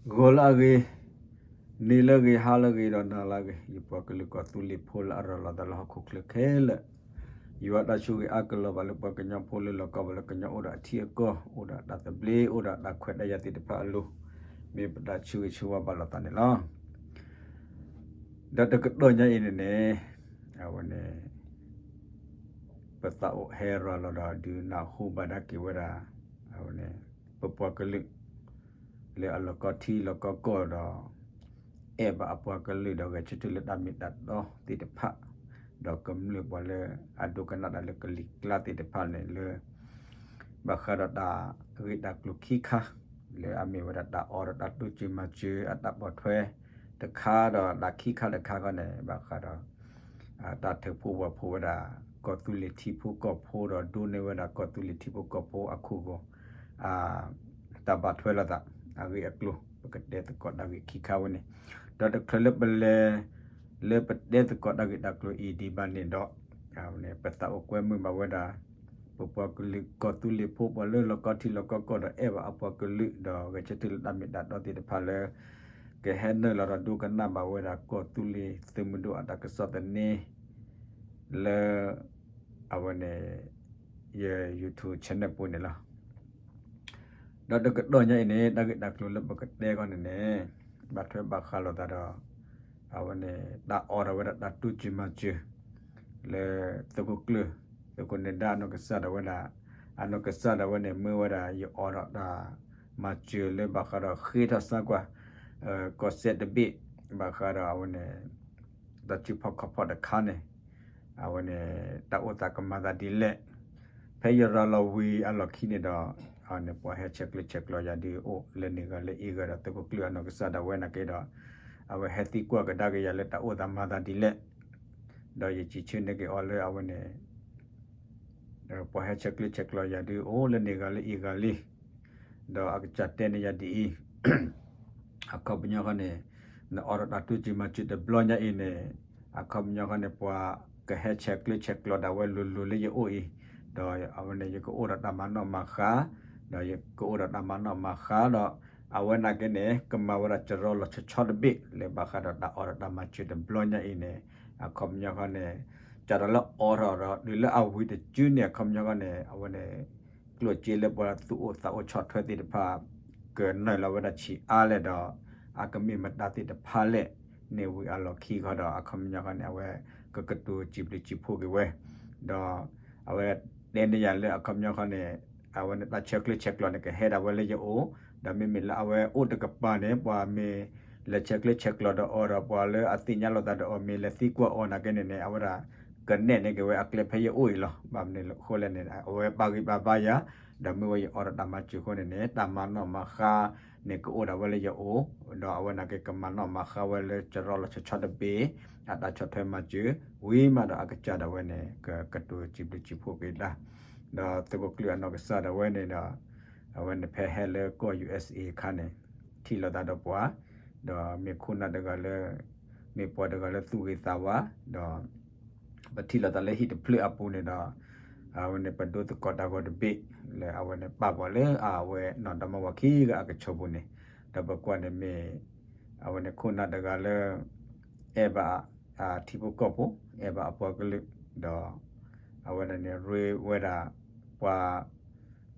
ဂီၤလၢအဂ့ၤ, နံၤလၢအဂ့ၤ, ဟါလၢအဂ့ၤ ဒီးနၤလၢအဂ့ၤ, ယပှၤကလုာ်ကီၢ်သူလ့ၤဖိလၢအရၤလီၤသးလၢဟီၣ်ခိၣ်ချၢခဲလၢာ်, ယွၤတၢ်ဆိၣ်ဂ့ၤအါကလီၤဘၣ်လၢပှၤကညီဖိလၢလီၢ်ကီဘၣ်လၢကညီအိၣ်ဒီးအထံအကီၢ်, အိၣ်ဒီးတၢ်သဘျ့, အိၣ်ဒီးတၢ်ခွဲးတၢ်ယာ်သ့ၣ်တဖၣ်အလိၤ, မ့ၢ်ပတၢ်ဆိၣ်ဂ့ၤဆိၣ်ဝါဘၣ်လိာ်သးန့ၣ်လီၤ. ဒီးတကတီၢ်ညါအံၤန့ၣ်န့ၣ်, အဝဲန့ၣ် ပသးအိၣ်ဟဲရၤလီၤဒီးဒုးနၢ်ဟူဘၣ်ဒၣ်က့ၤဝဲဒၣ်, အဝဲန့ၣ် ပပှၤကလုာ် လၢအလီၢ်ကီထံလီၢ်ကီကီၢ်ဒီး အဲၣ်ဘၣ်အပှၤကလုာ်ဒီးဂဲၤဆၢထၢၣ်လၢတၢ်မ့ၢ်တၢ်တီသ့ၣ်တဖၣ်, ဒီးကမျၢၢ်ပှၤလၢအဒိကနၣ်တၢ်လၢကလံၤကျါသ့ၣ်တဖၣ်န့ၣ်လၢ ဘၣ်ဃးဒီးတၢ်ဂ့ၢ်တၢ်ကျိၤခံခါ လၢအမ့ၢ်ဝဲဒၣ်တၢ်အီဒီးတၢ်တိစၢၤမၤစၢၤအတၢ်ပိာ်ထွဲတခါဒီးတၢ်ခံခါတခါခီန့ၣ် ဘၣ်ဃးဒီး တၢ်ထၢဖှိၣ်ဝီၤဖှိၣ်ဝဲဒၣ် ကီၢ်သူလ့ၤထံဖိကီၢ်ဖိဒီးဒိးန့ၢ်ဝဲဒၣ်ကီၢ်သူလ့ၤထံဖိကီၢ်ဖိအခိၣ်ဂီၤ တၢ်ဘၣ်ထွဲလိာ်သး အဂ့ၢ်အကျိၤ ပကတဲသကိးတၢ်ဂ့ၢ်ခံခါဝဲန့ၣ်, ဒီးတချုးလၢပလဲၤ လၢပတဲသကိးတၢ်ဂ့ၢ်တၢ်ကျိၤအံၤဒံးဘၣ်န့ၣ်ဒီး ပသးအိၣ်ကွဲမုာ်ဘၣ်ဝဲဒၣ် ပပှၤကလုာ်ကီၢ်သူလ့ၤဖိပှၤလၢလီၢ်ကီထံလီၢ်ကီကီၢ်ဒီးအဲၣ်ဘၣ်အပှၤကလုာ်ဒီးဂဲၤဆၢထၢၣ်လၢတၢ်မ့ၢ်တၢ်တီသ့ၣ်တဖၣ်လၢ ကဟဲနုာ်လီၤဒီးဒိကနၣ်ဘၣ်ဝဲဒၣ်ကီၢ်သူလ့ၤသုးမုၢ်ဒိၣ်အတၢ်ကစီၣ်သန့ လၢ အဝဲန့ၣ် ယ YouTube channel ပူၤန့ၣ်လီၤ. ဒီးတကတီၢ်ညါအံၤန့ၣ် တၢ်ဂ့ၢ်တၢ်ကျိၤလၢပကတဲခီန့ၣ်န့ၣ် ဘၣ်ထွဲဘၣ်ဃးလိာ်သးဒီး အဝဲန့ၣ် တၢ်အီဒီးဝဲဒၣ်တၢ်တိစၢၤမၤစၢၤ လၢသုးခိၣ်ကျၢၢ် သုးခိၣ်နဲၤဒါအနီၢ်ကစၢ်ဒၣ်ဝဲဒၣ် အနီၢ်ကစၢ်ဒၣ်ဝဲန့ၣ် မ့ၢ်ဝဲဒၣ်ယအီဒီးတၢ်မၤစၢၤလၢဘၣ်ဃးဒီးဃ့ထီၣ်စၢ်ကွၢ် ကီၢ်စဲၣ်တဘ့ၣ် ဘၣ်ဃးဒီးအဝဲန့ၣ် တၢ်စုဖီၣ်ခီၣ်ဖီၣ်တခါန့ၣ် အဝဲန့ၣ် တၢ်အိၣ်သးကမၤသးဒ်လဲၣ် ဖဲယရၤလီၤဝံၤအလီၢ်ခံန့ၣ်ဒီး အဝဲန့ၣ် ပှၤဟဲဆဲးကျၢဆဲးကျိးယၤဒုးအိၣ်လၢန့ၣ်ဂၤလၢအံၤဂၤဒီးသုးခိၣ်ကျၢၢ်အနီၢ်ကစၢ်ဒၣ်ဝဲနာ်က့ဒီး အဝဲဟဲသံကွၢ်ကဒါက့ၤယၤလၢတၢ်အိၣ်သးမၤသးဒ်လဲၣ် ဒီးယစံးဆၢန့ၢ်က့ၤအီၤလၢအဝဲန့ၣ် ပှၤဟဲဆဲးကျၢဆဲးကျိးယၤဒုးအိၣ်လၢန့ၣ်ဂၤလၢအံၤဂၤလံ ဒီးအကစၢ်တဲန့ၢ်ယၤဒ်အံၤ အခီပညီဃီန့ၣ် နအီဒီးတၢ်တိစၢၤမၤစၢၤတဘျီညါအံၤန့ၣ် အခီပညီဃီန့ၣ် ပှၤကဟဲဆဲးကျၢဆဲးကျိးဒၣ်ဝဲလိၤလိၤလၢယအိၣ်အံၤ ဒီးအဝဲန့ၣ် ယကအိၣ်ဒီးတၢ်မၤနီၣ်မၤဃါ ဒီးယကအိၣ်ဒီးတၢ်မၤနီၣ်မၤဃါဒီး အဝဲနာ်က့န့ၣ် ကမၤဝဲဒၣ်စရီလီၤဆီဆီတဘ့ၣ် လၢဘၣ်ဃးဒီးတၢ်အီဒီးတၢ်မၤစၢၤတဘျီညါအံၤန့ၣ် အခီပညီဃီန့ၣ် စးထီၣ်လၢအီထီၣ်ဒီးတုၤလၢအဝံၤတစုန့ၣ် အခီပညီဃီန့ၣ် အဝဲန့ၣ် ကျိၣ်စ့လၢပှၤသူၣ်အိၣ်သးအိၣ်ဆီၣ်ထွဲသ့ၣ်တဖၣ် ကနုာ်လီၤဝဲဒၣ်ဆံးအါလဲၣ်ဒီး အကမ့ၢ်မတၤသ့ၣ်တဖၣ်လဲၣ်န့ၣ်ဝံၤအလီၢ်ခံဃီဒီး အခီပညီဃီန့ၣ် အဝဲကကတိၤစံးဘျုးစံးဖှိၣ်က့ၤဝဲ ဒီးအဝဲတဲန့ၢ်ယၤလၢအခီပညီဃီန့ၣ် အဝဲန့ၣ်တၢ်ဆဲးကျၢဆဲးကျိးန့ၣ် ကဟဲဒၣ်ဝဲလၢယအိၣ် ဒီးမ့မ့ၢ်လၢအဝဲအိၣ်တကပၤန့ၣ် ပှၤမ့ၢ်လဲၤဆဲးကျၢဆဲးကျိးဒီးအီၤဒီး ပှၤလၢအသ့ၣ်ညါလိာ်သးဒီးအီၤ မ့ၢ်လဲၤသံကွၢ်အီၤနာ်က့န့ၣ်န့ၣ် အဝဲဒၣ်ကနဲၣ်န့ၢ်က့ၤဝဲအကျဲဖဲယအိၣ်အံၤလီၤ. ဘၣ်မနုၤအဃိလဲၣ်န့ၣ် အဝဲပာ်ဂံၢ်ပာ်ဘါယၤ ဒီးမ့ၢ်ဝဲယအီဒီးတၢ်မၤစၢၤအဃိန့ၣ်န့ၣ် တၢ်မၤနီၣ်မၤဃါန့ၣ်ကအိၣ်ဒၣ်ဝဲလၢယအိၣ် ဒီးအဝဲနာ်က့ကမၤနီၣ်မၤဃါဝဲလၢစရီလီၤဆီဆီတဘ့ၣ် အတၢ်ဆီၣ်ထွဲမၤစၢၤ ဝံၤမးဒီးအကစၢ်ဒၣ်ဝဲန့ၣ် ကကတိၤစံးဘျုးစံးဖှိၣ်က့ၤတၢ် ဒီးသုးခိၣ်ကျၢၢ်အနီၢ်ကစၢ်ဒၣ်ဝဲန့ၣ်ဒီး အဝဲန့ၣ်ဖဲဟဲလၢကီၢ် ယူၣ်အ့ၣ်စ့ၣ် အခါန့ၣ် ထံၣ်လိာ်သးဒီးပှၤ ဒီးမ့ၢ်ခိၣ်နၢ်တဂၤလၢ မ့ၢ်ပှၤတဂၤလၢသူၣ်ဂ့ၤသးဝါ ဒီး ပထံၣ်လိာ်သးလၢဟံၣ်တဖျၢၣ်အပူၤန့ၣ်ဒီး အဝဲန့ၣ်ပဒိသကိးတၢ်ဂီၤတဘ့ၣ် လၢအဝဲန့ၣ်ပာ်ပှၤလၢအဝဲနီၢ်ဒီမါဝၤခံဂၤအကဆီဖိန့ၣ် ဒီးပကွၢ်န့ၣ်မ့ၢ် အဝဲန့ၣ်ခိၣ်နၢ်တဂၤလၢ အဲၣ်ဘၣ် ထံဖိကီၢ်ဖိ အဲၣ်ဘၣ်အပှၤကလုာ် ဒီး အဝဲဒၣ်န့ၣ်ရ့ဝဲဒၣ် ပှၤ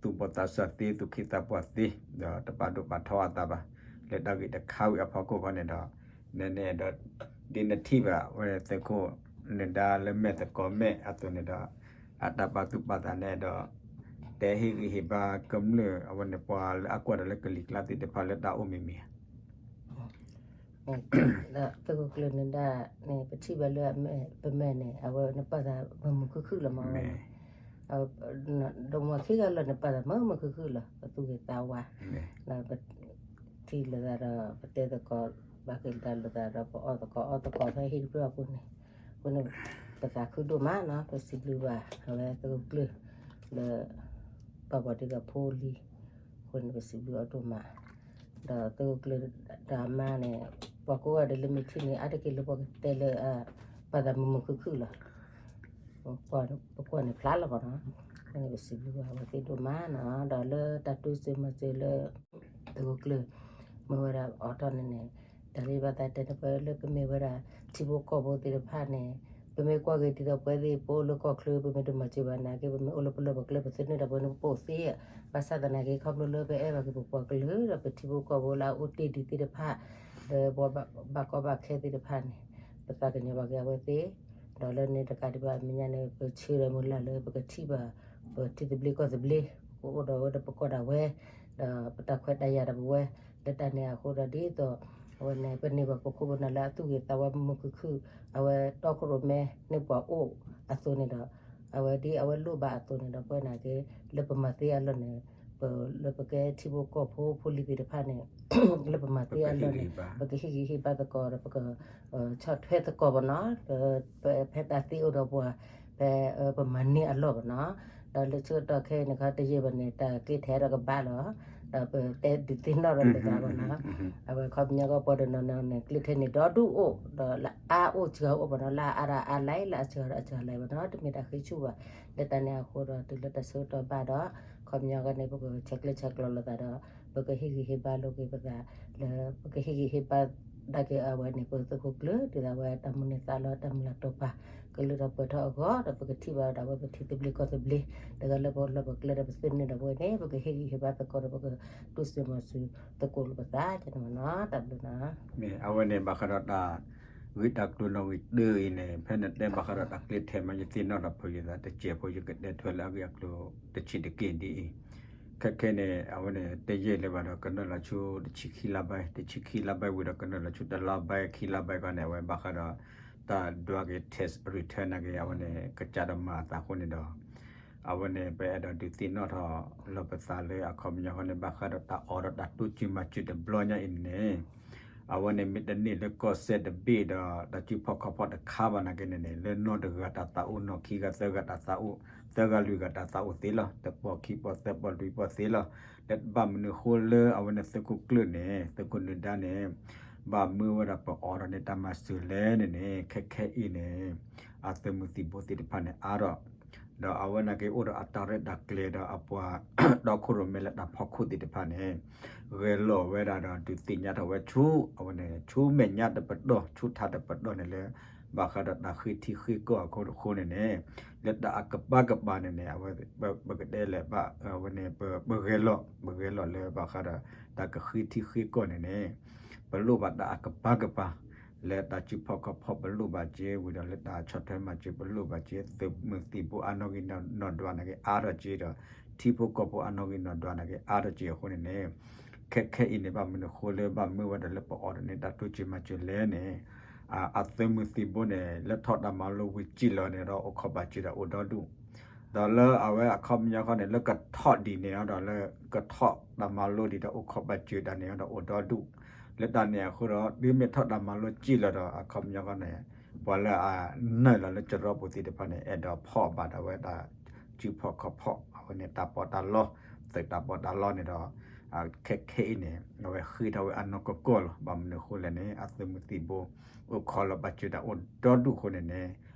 သူၣ်ဘီၣ်သးစၢ်သ့ သူၣ်ခ့သးပှၢ်သ့ ဒီးတပာ်ဒိၣ်ပာ်ထီအသးဘၣ် လၢတၢ်ဂ့ၢ်တခါဝံၤအဖီခိၣ်ဃီန့ၣ်ဒီး နန့ၣ်အဲၣ်ဒိး ဒ်နထံၣ်ဘၣ်ဝဲသုးခိၣ်နဲၤဒါလၢမဲာ်သကိးမဲာ်အသိးန့ၣ်ဒီး အတၢ်ပာ်သူၣ်ပာ်သးန့ၣ်အဲၣ်ဒိး တဲဟ့ၣ်ဂံၢ်ဟ့ၣ်ဘါကမျၢၢ်အဝဲန့ၣ်ပှၤလၢအကွၢ်ဒီးလၢကလံၤကျါသ့ၣ်တဖၣ်လၢတၢ်အိၣ်မံၤမံၤဧါ သုးခိၣ်ကျၢၢ်နဲၤဒါန့ၣ် ပထံၣ်ဘၣ်လၢပမဲာ်န့ၣ် အဝဲနပာ်သးမုာ်မုာ်ခုၣ်ခုၣ်လီၤမးဝဲန့ၣ် ဒီးမ့ၢ်ခံဂၤလီၤနပာ်သးမုာ်မုာ်ခုၣ်ခုၣ်လီၤ ပသူၣ်ဂ့ၤသးဝါ ပထံၣ်လိာ်သးဒီး ပတဲသကိး ဘၣ်က့ၤတၢ်လိာ်သးဒီး ပအီၣ်သကိးအီသကိးဖဲဟံၣ်တဖျၢၣ်အပူၤန့ၣ် အဃိန့ၣ် ပသးခုဒိၣ်မးနီၤ ပစံးဘျုးဘၣ် အဝဲသုးခိၣ်ကျၢၢ် လၢ ပာ်ပှၤဒ်သိးဖိလံ အဃိန့ၣ် ပစံးဘျုးအီၤဒိၣ်မး ဒီးသုးခိၣ်ကျၢၢ်ဒီးအမါန့ၣ် ပှၤကိးဂၤဒဲးလၢမ့ၢ်ထံၣ်န့ၣ် အါတက့ၢ်လၢပှၤကတဲလၢ ပာ်သးမုာ်မုာ်ခုၣ်ခုၣ်လီၤ ပကွၢ်န့ၣ်ဖျါလီၤဘၣ်နီၤ အဃိန့ၣ် ပစံးဘျုးဘၣ်အဝဲသ့ၣ်ဒိၣ်မးနီၤ ဒီးလၢတၢ်တိစၢၤမၤစၢၤလၢ သုးခိၣ်ကျၢၢ် မ့ၢ်ဝဲဒၣ်အိးထီၣ်န့ၣ်န့ၣ် တၢ်လၢဘၣ်သးတဲန့ၣ် ပလၢပမ့ၢ်ဝဲဒၣ် ထံဖိကီၢ်ဖိသ့ၣ်တဖၣ်န့ၣ် ပမ့ၢ်ကွၢ်က့ၤဒ်သိးပဝဲသ့ၣ် ပအိၣ်လၢကီၢ်ချၢ ပမ့ၢ်တမၤစၢၤဘၣ်နာ်က့ ပမ့ၢ်အိၣ်လၢပလီၢ်ပကျဲ ပသန့ၢ်ဒီးပဝဲန့ၣ် ပပိာ်သ့, ဘၣ်ဆၣ်သနာ်က့ ခီဖျိလၢပအဲၣ်ဘၣ်က့ၤပပှၤကလုာ် ဒီးပထံဖိကီၢ်ဖိလၢအအိၣ်တ့ၢ်ဒံးသ့ၣ်တဖၣ် ဒီးပှၤဘၣ်ကီဘၣ်ခဲသ့ၣ်တဖၣ်န့ၣ် ပသးကညီၤဘၣ်က့ၤအဝဲသ့ၣ်, ဒီးလၢန့ၣ်တကးဒံးဘၣ်အမဲာ်ညါန့ၣ် ပဆၢဒီးမုၢ်လၢ်လၢပကထံၣ်ဘၣ် ပထံသဘျ့ကီၢ်သဘျ့ ကအိၣ်ဒီးဝဲဒီးပကီၢ်ဒၣ်ဝဲ ဒီးပတၢ်ခွဲးတၢ်ယာ်ဒီးပဝဲ လၢတၢ်န့ၣ်အဃိဒီးဒ်သိး အဝဲန့ၣ် ပန့ၢ်ဘၣ်ပခိၣ်ပနၢ်လၢအသူၣ်ဂ့ၤသးဝါမုာ်မုာ်ခုၣ်ခုၣ် အဝဲတီခိၣ်ရိၣ်မဲန့ၢ်ပှၤအိၣ်အသိးန့ၣ်ဒီး အဝဲဒ်အဝဲလိၣ်ဘၣ်အသိးန့ၣ်ဒီး ပဝဲနာ်က့ လၢပမၤသ့အလီၢ်န့ၣ် ပလၢပကဲထံဖိကီၢ်ဖိဖိလံၤသ့ၣ်တဖၣ်န့ၣ် လၢပမၤသ့အလီၢ်န့ၣ် ပကဟ့ၣ်ဂံၢ်ဟ့ၣ်ဘါသကိးဒီး ပက ဆီၣ်ထွဲသကိးဘၣ်နီၤ လၢပဖဲတၢ်သ့အိၣ်ဒီးပှၤ ဖဲပမၤန့ၢ်အလီၢ်ဘၣ်နီၤ ဒီးလၢဆၢကတီၢ်ခဲအံၤန့ၣ် ခီတယဲၢ်ဘၣ်န့ၣ် တၢ်ကျဲထဲးဒီးကဘၣ်လီၤ ဒီးပတဲဒုးသ့ၣ်နီၣ်ဒီးလိာ်သးဘၣ်နီၤ အဝဲခီပညီကီၢ်ပှၤတနီၤနီၤန့ၣ် ကျဲထဲးန့ၣ်ဒီဒူၣ်အိၣ် ဒီးလၢအါအိၣ်စှၤအိၣ်ဘၣ်နီၤ လၢအအါဒီးအါလၢ် လၢအစှၤဒီးအစှၤလၢ်ဘၣ်နီၤ တမ့ၢ်တၢ်ဃ့ဆူၣ်ဘၣ် လၢတၢ်န့ၣ်အဃိဒီး တုၤလၢတၢ်ဆၢကတီၢ်ဘၣ်ဒီး ခီပညီကီၢ်န့ၣ် ပကဆဲးကျိးဆဲးကျၢလိာ်သးဒီး ပကဟ့ၣ်ဂံၢ်ဟ့ၣ်ဘါလိာ်က့ၤပသး လၢပကဟ့ၣ်ဂံၢ်ဟ့ၣ်ဘါဒၣ်က့ၤအဝဲန့ၣ် ပသုးခိၣ်ကျၢၢ် ဒ်သိးအဝဲတၢ်မုၢ်လၢ်သးလီ တၢ်မုၢ်လၢ်တီၢ်ပာ် ကလုၢ်ထီၣ်ပှဲၤထီၣ်အဂီၢ် ဒီးပကထံၣ်ဘၣ်ဝဲဒၣ်ဝဲပထံသဘျ့ကီၢ်သဘျ့ တဂၤလၢပလီၢ်ပကျဲဒီးပသ့ၣ်န့ၢ်ဒီးပဝဲန့ၣ် ပကဟ့ၣ်ဂံၢ်ဟ့ၣ်ဘါသကိးဒီး ပကတူၢ်စိမိၤစိသကိးလိာ်ပသး ကန့ၣ်မနီၤ တၢ်ဘျုးနီၤ မ့ၢ်အဝဲန့ၣ် ဘၣ်ဃးဒီးတၢ်ဂ့ၢ်တၢ်ကျိၤနီၣ်ဂံၢ်တၢအံၤန့ၣ် ဖဲနတဲဘၣ်ဃးဒီးတၢ်ကျဲထဲးမး ယသ့ၣ်နီၣ်ဒီးဖုယသးတစဲးဖိ ယကတဲထွဲလၢအဂ့ၢ်အကျိၤတဆံးတက့ၢ်ဒ်အံၤ, ခဲခဲန့ၣ် အဝဲန့ၣ် တယဲၢ်လၢၤဘၣ်ဒီး ကနၢၢ်လီၤဆူတဆံခံလါဘၣ်, တဆံခံလါဘၣ်ဝံၤဒီး ကနၢၢ်လီၤဆူတလါဘၣ်ခံလါဘၣ်ခီန့ၣ် အဝဲဘၣ်ဃးဒီး တၢ်ဒွးက့ၤ tax return နာ်က့ အဝဲန့ၣ် ကစးဒီးမၤအသးအဃိန့ၣ်ဒီး အဝဲန့ၣ် ပအဲၣ်ဒိးဒုးသ့ၣ်နီၣ်ထီၣ်လီၤပသးလၢအခီပညီဃီန့ၣ် ဘၣ်ဃးဒီးတၢ်အိးထီၣ်တၢ်တိစၢၤမၤစၢၤတဘျီညါအံၤန့ၣ် အဝဲန့ၣ်မ့ၢ်တန့ၢ်လၢကီၢ်စဲၣ်တဘ့ၣ်ဒီး တၢ်စုဖီၣ်ခီၣ်ဖီၣ်တခါဘၣ်နာ်က့န့ၣ်န့ၣ် လၢနီၢ်တဂၤတၢ်သးအိၣ် နီၢ်ခံဂၤသၢဂၤတၢ်သးအိၣ် သၢဂၤလွံၢ်ဂၤတၢ်သးအိၣ်သ့လီၤ. တပီၢ်ခံပီၢ်သၢပီၢ်လွံၢ်ပီၢ်သ့လီၤ. လၢဘၣ်မနုၤဃိလၢအဝဲန့ၣ်သုးခိၣ်ကျၢၢ်န့ၣ် သုးခိၣ်နၢၤဒါန့ၣ် ဘၣ်မၢဝဲဒၣ်ပအိးထီၣ်န့ၢ်တၢ်မၤစၢၤလဲၣ်န့ၣ်န့ၣ် ခဲခဲအံၤန့ၣ် အသုးမုၢ်သံၣ်ဘိသ့ၣ်တဖၣ်န့ၣ်အါထီၣ် ဒီးအဝဲနာ်က့အိၣ်ဒီးအတၢ်ရဲၣ်တၢ်ကျဲၤဒီးအပှၤတီခိၣ်ရိၣ်မဲလၢတၢ်ဖီခိၣ်သ့ၣ်တဖၣ်န့ၣ် ဂဲၤလိာ်ဝဲဒၣ်ဒီးဒုးသ့ၣ်ညါထီၣ်ဝဲဆူ အဝဲန့ၣ် ဆူမဲာ်ညါတပတီၢ် ဆူထးတပတီၢ်န့ၣ်လၢ ဘၣ်ဃးဒီးတၢ်ဃ့ထံဃ့ကီၢ်အဃိတဃိန့ၣ်န့ၣ် လၢတၢ်အကပၤကပၤန့ၣ်န့ၣ် အဝဲ ပကတဲလဲၣ်ဘၣ် အဝဲန့ၣ် ပဂဲၤလိာ် ပဂဲၤလိာ်လၢဘၣ်ဃးဒီး တၢ်ကဃ့ထံဃ့ကီၢ်န့ၣ်န့ၣ် ပလိၣ်ဘၣ်တၢ်အကပၤကပၤ လၢတၢ်စုဖီၣ်ခီၣ်ဖီၣ်ပလိၣ်ဘၣ်က့ၤဝံၤဒီး လၢတၢ်ဆီၣ်ထွဲမၤစၢၤပလိၣ်ဘၣ်က့ၤ သုးမုၢ်သံၣ်ဘိအနီၣ်ဂံၢ်နီၣ်ဒွးနာ်က့အါထီၣ်က့ၤဒီး ထံဖိကီၢ်ဖိအနီၣ်ဂံၢ်နီၣ်ဒွးနာ်က့အါထီၣ်က့ၤအဃိန့ၣ်န့ၣ် ခဲခဲအံၤန့ၣ် ဘၣ်မနုၤဃိလၢဘၣ်မၢဝဲဒၣ်လၢပအိးထီၣ်န့ၢ်တၢ်တိစၢၤမၤစၢၤလဲၣ်န့ၣ် အသုးမုၢ်သံၣ်ဘိန့ၣ် လၢထီၣ်တၢ်မၤလိဝံၤစံၣ်လီၤန့ၣ်ဒီး အိၣ်ခိးဘၣ်စၢၤတၢ်အိၣ်ဒီဒူၣ် ဒီးလၢအဝဲအခီပညီခီန့ၣ် လၢကထီၣ်ဒံးန့ၣ်ဒီး လၢကထီၣ်တၢ်မၤလိဒံးဒီး အိၣ်ခိးဘၣ်စၢၤတၢ်န့ၣ်ဒီး အိၣ်ဒီဒူၣ် လၢတၢ်န့ၣ်အဃိဒီး တုၤမ့ၢ်ထီၣ်တၢ်မၤလိစံၣ်လီၤဒီး အခီပညီခီန့ၣ် ပှၤလၢအနုာ်လီၤလၢကရီပူၤသ့ၣ်တဖၣ်န့ၣ် အဲၣ်ဒိးဖီၣ်ဘၣ်ဒၣ်ဝဲတၢ်စုဖီၣ်ခီၣ်ဖီၣ် အဝဲန့ၣ်တၢ်ပီးတၢ်လီ သုးတၢ်ပီးတၢ်လီန့ၣ်ဒီး ခဲခဲအံၤန့ၣ် အဝဲဃ့ထီၣ်ဝဲအနီၢ်ကီၢ်ကီၢ်လီၤ. ဘၣ်မနုၤအဃိလဲၣ်န့ၣ် အသုးမုၢ်သံၣ်ဘိ အိၣ်ခိးလီၤဘၣ်စၢၤတၢ်အိၣ်ဒီဒူၣ်အဃိန့ၣ်န့ၣ်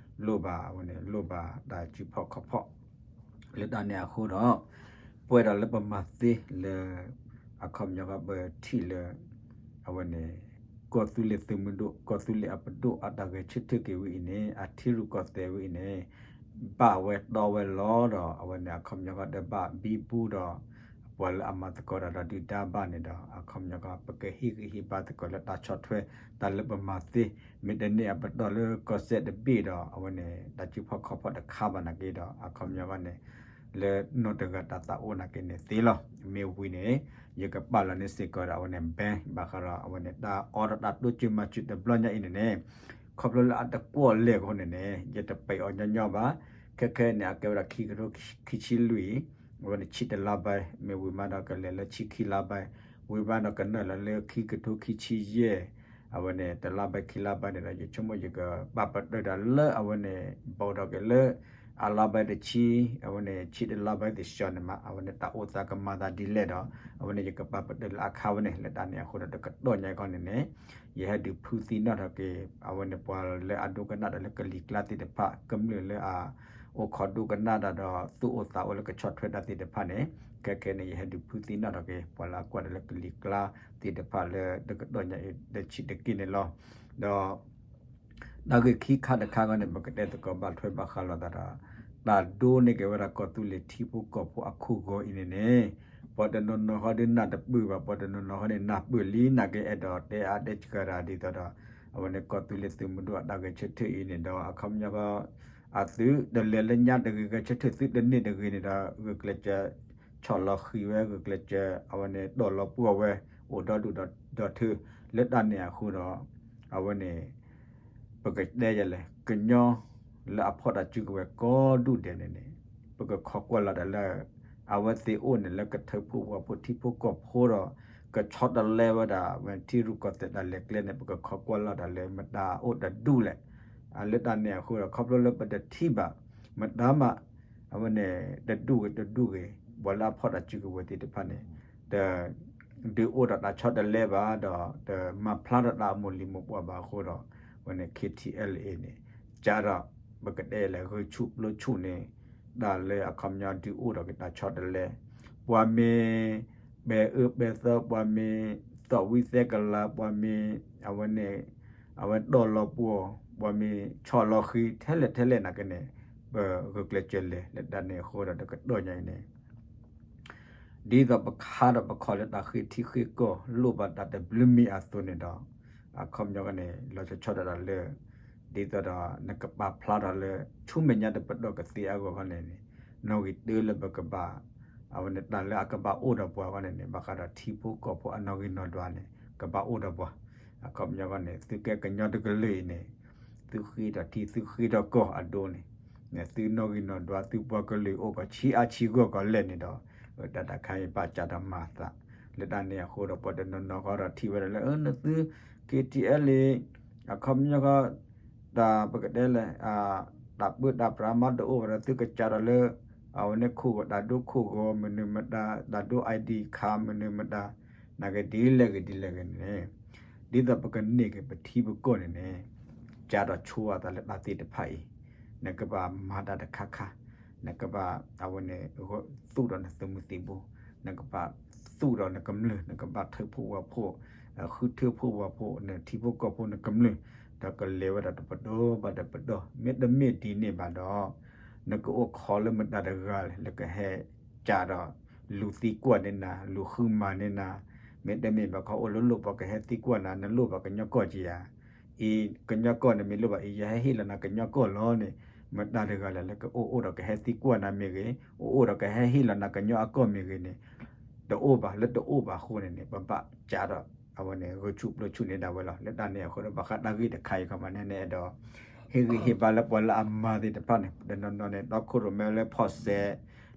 လိၣ်ဘၣ်အဝဲန့ၣ် လိၣ်ဘၣ်တၢ်စုဖီၣ်ခီၣ်ဖီၣ် လၢတၢ်န့ၣ်အဃိဒီး ပဝဲဒၣ်လၢပမၤသ့လၢ အခီပညီကပထံၣ်လၢ အဝဲန့ၣ် ကီၢ်သူလ့ၤသုးမုၢ်ဒိၣ် ကီၢ်သူလ့ၤအပဒိၣ်အတၢ်ဂဲၤဆၢထၢၣ်က့ၤဝဲအံၤန့ၣ် အထံရူၢ်ကီၢ်သဲးဝဲအံၤန့ၣ် ဘၣ်ဝဲတီဝဲလီၤဒီး အဝဲန့ၣ် အခီပညီကဒီးဘၣ်ဘံဘူဒီး ပှၤလၢအမၤသကိးတၢ်ဒီးဒုၣ်ဒါဘၣ်န့ၣ်ဒီး အခီပညီက ပကဟ့ၣ်ဂံၢ်ဟ့ၣ်ဘါသကိးလၢတၢ်ဆီၣ်ထွဲ တၢ်လၢပမၤသ့ မ့ၢ်တန့ၢ်အပတီၢ်လၢကီၢ်စဲၣ်တဘ့ၣ်ဒီး အဝဲန့ၣ် တၢ်စုဖီၣ်ခီၣ်ဖီၣ်တခါဘၣ်နာ်က့ဒီး အခီပညီကန့ၣ် လၢနီၢ်တဂၤတၢ်သးအိၣ်နာ်က့န့ၣ်သ့လီၤ. မ့ၢ်ဝံၤန့ၣ် ယကပာ်လီၤန့ၢ်စ့ၢ်ကီးဒီး အဝဲန့ၣ် bank ဘၣ်ဃးဒီး အဝဲန့ၣ် တၢ်အိးထီၣ်တၢ်တိစၢၤမၤစၢၤတဘျီညါအံၤန့ၣ်န့ၣ် ခီဖျိလၢအတကွီၢ်လဲၢ်အဃိန့ၣ်န့ၣ် ယတပံးအီၤညီညီဘၣ်. ခဲခဲန့ၣ် အကဲဝဲဒၣ်ခံကထိခံဆံလွံၢ် အဝဲန့ၣ်ဆံတလါဘၣ် မ့ၢ်ဝံၤမးဒီးကလဲၤလၢဆံခံလါဘၣ် ဝံၤမးဒီးကနုာ်လီၤလၢခံကထိခံဆံယဲၢ် အဝဲန့ၣ် တလါဘၣ်ခံလါဘၣ်န့ၣ်ဒီး ယဆိကမိၣ်ယကဘၣ်ပတုာ်ဒီးလၢအဝဲန့ၣ် ဘၣ်ဒီးက့ၤလၢ အလါဘၣ်တဆံ အဝဲန့ၣ်ဆံတလါဘၣ်သ့ၣ်စှၤန့ၣ်မး အဝဲန့ၣ်တၢ်အိၣ်သးကမၤသးဒ်လဲၣ်ဒီး အဝဲန့ၣ်ယကပာ်ပတုာ်လၢအခါဝဲန့ၣ် လၢတၢ်န့ၣ်အဃိဒီး တကတီၢ်ညါခီန့ၣ်န့ၣ် ယဟဲဒုးဖုးသ့ၣ်နီၣ်ထီၣ်က့ၤ အဝဲန့ၣ်ပှၤလၢအဒိကနၣ်တၢ်လၢကလံၤကျါသ့ၣ်တဖၣ် ကမျၢၢ်လၢအ အိၣ်ခိးဒိကနၣ်တၢ်ဒီး သူၣ်အိၣ်သးအိၣ်လၢကဆီၣ်ထွဲတၢ်သ့ၣ်တဖၣ်န့ၣ် ခဲခဲအံၤန့ၣ် ယဟဲဒုးဖုးသ့ၣ်နီၣ်ထီၣ်က့ၤ ပှၤလၢအကွၢ်တၢ်လၢကလံၤကျါသ့ၣ်တဖၣ်လၢတကတီၢ်ညါအံၤ တဆံးတက့ၢ်န့ၣ်လီၤ. ဒီး တၢ်ဂ့ၢ်ခံခါတခါအဂီၢ်န့ၣ် ပကတဲသကိးဘၣ်ထွဲဘၣ်ဃးလိာ်သးဒီး တၢ်ဒိန့ၢ်က့ၤဝဲဒၣ်ကီၢ်သူလ့ၤထံဖိကီၢ်ဖိအခိၣ်ဂီၤအံၤန့ၣ်န့ၣ် ပှၤတနီၤနီၤဃီဒုးနၢ်တပၢၢ်ဘၣ်, ပှၤတနီၤနီၤဃီန့ၣ် နၢ်ပၢၢ်လံ နာ်က့အဲၣ်ဒိးတဲအါတဲစှၤတၢ်ဒ်သိးဒီး အဝဲန့ၣ်ကီၢ်သူလ့ၤသုးမုၢ်ဒိၣ်အတၢ်ဂဲၤဆၢထၢၣ်အံၤန့ၣ်ဒီး အခီပညီ အသုတလဲၤလၢညါတဂ့ၤ ဂဲၤဆၢထၢၣ်သုတန့ၢ်တဂ့ၤန့ၣ်ဒီး ဂုာ်ကျဲးစၢး ဆီၣ်လီၤဃံၤဝဲ ဂုာ်ကျဲးစၢး အဝဲန့ၣ်တီၢ်လီၤပှီၢ်ဝဲ အိၣ်ဒီဒူၣ်ဒီထၢ လၢတၢ်န့ၣ်အဃိဒီး အဝဲန့ၣ် ပကတဲယလဲၣ် ကညီလၢအဖီၣ်တၢ်စုကဝဲၤကိးဒူၣ်ဒဲးန့ၣ်န့ၣ် ပကခိးကွၢ်လီၤတၢ်လၢ အဝဲသ့ၣ်အိၣ်န့ၣ်လၢကထၢဖှိၣ်ဝီၤဖှိၣ်ထံဖိကီၢ်ဖိဒီး ကဆီတလဲဝဲဒၣ်ဝဲထံရူၢ်ကီၢ်သဲးတၢ်လဲၤကျဲန့ၣ် ပကခိးကွၢ်လီၤတၢ်လၢမတၤအိၣ်တဒူၣ်လဲၣ်. လၢတၢ်န့ၣ်အဃိဒီး ခီဖျိလၢပတထံၣ်ဘၣ် မတၤမး အဝဲန့ၣ် တဒူၣ်ဂ့ၤတဒူၣ်ဂ့ၤ ပှၤလၢအဖီၣ်တၢ်စုကဝဲၤသ့ၣ်တဖၣ်န့ၣ် တ ဒုးအိၣ်ဒီးတၢ်ဆီတလဲဘၣ်ဒီး တမၤဖျါထီၣ်တၢ်အမိၢ်လံၤမိၢ်ပှၢ်ဘၣ်အဃိဒီး အဝဲန့ၣ် K T L A န့ၣ် ကးဒီး ပကတဲလဲၣ် ဂုာ်ဆူၣ်ပျိဆူၣ်န့ၣ် တၢ်လၢအခီပညီဒုးအိၣ်ဒီးက့ၤတၢ်ဆီတလဲ ပှၤမ့ၢ် ပဲာ်အၢပဲာ်သီ ပှၤမ့ၢ် သီၣ်ဝံသဲကလၤ ပှၤမ့ၢ် အဝဲန့ၣ် အဝဲတီၢ်လီၤပှီၢ် ပှၤမ့ၢ်ဆီၣ်လီၤဃံၤ ထဲလဲၣ်ထဲလဲၣ်နာ်က့န့ၣ် ပဂုာ်ကျဲးစၢးလဲၤ လၢတၢ်န့ၣ်အဃိဒီးတကတီၢ်ညါအံၤန့ၣ် ဒ်သိးပခါဒီးပခီၣ်လၢတၢ်ဃ့ထံဃ့ကီၢ် လိၣ်ဘၣ်တၢ်တဘျုးမံၤအသိးန့ၣ်ဒီး အခီပညီကန့ၣ် လီၤဆီဆီဒၣ်တၢ်လၢ ဒ်သိးဒီး နကပာ်ဖျါထီၣ်လၢ ဆူမဲာ်ညါတပတီၢ်ကသ့အဂီၢ်ခီန့ၣ်န့ၣ် နီၣ်ဂံၢ်တၢလၢပကဘၣ် အဝဲန့ၣ်တၢ်လၢအကဘၣ်အိၣ်ဒီးပှၤခီန့ၣ်န့ၣ် ဘၣ်ဃးဒီးထံဖိကီၢ်ဖိအနီၣ်ဂံၢ်နီၣ်ဒွးန့ၣ် ကဘၣ်အိၣ်ဒီးပှၤ အခီပညီခီန့ၣ် သုကဲကညီတကလုာ်အံၤန့ၣ် သုဃ့ထီၣ်ထံသုဃ့ထီၣ်ကီၢ်အဒိန့ၣ် သုနီၣ်ဂံၢ်နီၣ်ဒွးသုပှၤကလုာ်အိၣ်ကီးဆံးအါဆံးဂီၢ်ကီးလဲၣ်န့ၣ်ဒီး တၢ်တခါအံၤဘၣ်ကးဒီးမၤသး လၢတၢ်န့ၣ်အဃိဒီး ပှၤတနီၤနီၤဃီဒီးထံၣ်ဝဲဒၣ်လၢ နသု K T L A အခီပညီဃီ တၢ်ပကတဲလဲၣ် တၢ်ပၢတၢ်ပြးမးတအိၣ်ဘၣ်ဒီး သုကစးဒီးလၢ အဝဲန့ၣ်ခိၣ်ဂီၤတၢ်ဒိခိၣ်ဂီၤမနုၤမတၤ တၢ်ဒိ I D ခးမနုၤမတၤ နာ်က့ဒ်လဲၣ်ဂ့ၤဒ်လဲၣ်ဂ့ၤန့ၣ် ဒ်သိးပကန့ၢ်က့ၤပထံပကီၢ်န့ၣ်န့ၣ် ကးဒီးဆိအသးလၢတၢ်သ့ၣ်တဖၣ်အံၤ နကဘၣ်မၤတၢ်တခါခါ နကဘၣ်အဝဲန့ၣ် သူၣ်ဒီးနသုးမုၢ်သံၣ်ဘိ နကဘၣ်သူၣ်ဒီးနကမျၢၢ် နကဘၣ်ထၢဖှိၣ်ဝီၤဖှိၣ် ဃုထၢဖှိၣ်ဝီၤဖှိၣ် နထံဖိကီၢ်ဖိနကမျၢၢ် ဒီးကလဲၤဝဲဒၣ်တပတီၢ်ဘၣ်တပတီၢ် မ့တမ့ၢ်ဒ်န့ၣ်ဘၣ်ဒီး နကအိၣ်ခိးလၢမတၤတဂၤလဲၣ် လၢကဟဲကးဒီး လူၤသံကွၢ်န့ၢ်နၤ လူၤဃုမၤန့ၢ်နၤ မ့တမ့ၢ်ဘၣ်ခီအိၣ်လၢလိၣ် ပှၤကဟဲသံကွၢ်နၤ နလိၣ်ဘၣ်ကညီကီၢ်က့ဧါ အံၤ ကညီကီၢ်န့ၣ်မ့ၢ်လိၣ်ဘၣ်အံၤ ယဟဲဟ့ၣ်လီၤနၤကညီကီၢ်လီၤန့ၣ် မတၤတဂၤလဲၣ် လၢကအိၣ်အိၣ်ဒီးကဟဲသံကွၢ်နၤမ့ၢ်ဂ့ၤ အိၣ်အိၣ်ဒီးကဟဲဟ့ၣ်လီၤနၤကညီအကီၢ်မ့ၢ်ဂ့ၤန့ၣ် တအိၣ်ဘၣ် လၢတအိၣ်ဘၣ်အဃိန့ၣ်န့ၣ် ပဘၣ်ကးဒီး အဝဲန့ၣ် ဂုာ်ဆူၣ်ပျိဆူၣ်န့ၢ်ဒၣ်ဝဲလီၤ. လၢတၢ်န့ၣ်အဃိဒီး ဘၣ်ဃးတၢ်ဂ့ၢ်တခါအံၤခီမးန့ၣ်န့ၣ် အဲၣ်ဒိး ဟ့ၣ်ဂံၢ်ဟ့ၣ်ဘါလၢပှၤလၢအမၤသ့ၣ်တဖၣ်န့ၣ် တနီၤနီၤန့ၣ် တီခိၣ်ရိၣ်မဲလၢဖီၣ်စဲး